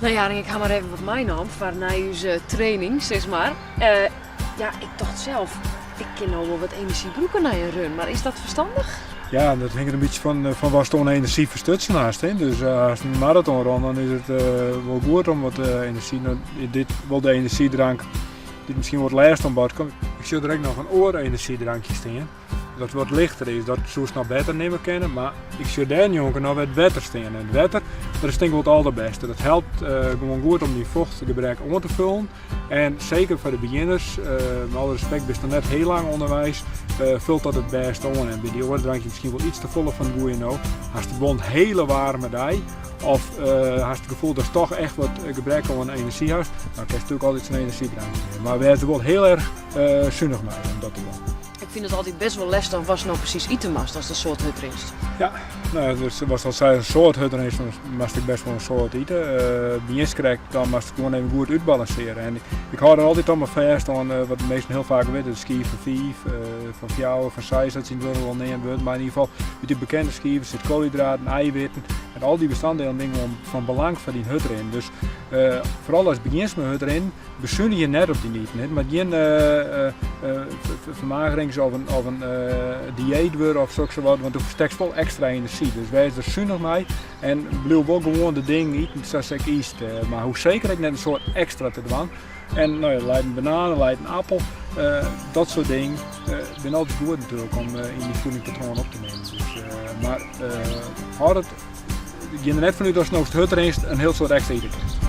No Jaring, ik ha mar even wat meinaam foar nei ús training, sis mar. Ja, ik tocht sels, ik kin no wol wat enerzjy brûke nei in run, mar is dat ferstannich? Ja, dat hinget in bytsje fan, fan watst oan enerzjy ferstutsen hast. Hè. Dus ast in maraton run, dan is it wol goed om wat enerzjy. No, dit wol de enerzjydrank dy't miskien wol it lêst oan bod komt. Ik sjoch der ek noch in oar enerzjydrankje stean. dat wat lichter is, dat soest noch better nimme kinne, mar ik sjoch dêrnjonken noch wer it wetter stean. En it wetter, dat is tink ik wol it alderbêste. Dat helpt gewoan goed om dyn fochtgebrek oan te fullen. En seker foar de begjinners, mei alle respekt, bist noch net hiel lang ûnderweis, fult dat it bêste oan. En by dy oare drankje miskien wol iets te folle fan it goede no. Hast wol in hiele waarme dei of hast it gefoel datst toch echt wat gebrek oan enerzjy hast, dan kinst natuerlik altyd sa'n enerzjydrankje nimme. Mar wês der wol hiel erch sunich mei om dat te dwaan. Ik fyn it altyd best wol lestich watst no presys ite moatst ast in soad hurd rinst. Ja, no, dus watst al sei, in soad hurd rinst, dan moatst ek best wol in soad ite. Begjinst krekt, dan moatst gewoan even goed útbalansearje. En ik hâld der altyd al mar fêst oan wat de minsken hiel faak witte, de skiif fan 5, fan 4, fan 6, dat tsjintwurdich wol neamd wurdt. Mar yn ieder gefal, út dy bekende skiven sit koolhydraten, eiwitten en al dy bestanddelen binne gewoan fan belang foar dyn hurdrinnen. Dus foaral ast begjinst mei hurdrinnen, Besunigje net op dyn iten. It moat gjin fermagerings of in dieet wurde of soksawat, want do ferstekst wol ekstra enerzjy. Dus wês der sunich mei en bliuw wol gewoan de dingen iten sa't ek ytst. Mar hoech seker ek net in soad ekstra te dwaan. En no ja, der leit in banaan, der leit in appel. Dat soart dingen binne altyd goed natuerlik om yn dyn fiedingspatroan op te nimmen. Dus, mar hâld it, gean der net fanút datst no'tst hurd rinst in hiel soad ekstra ite kinst.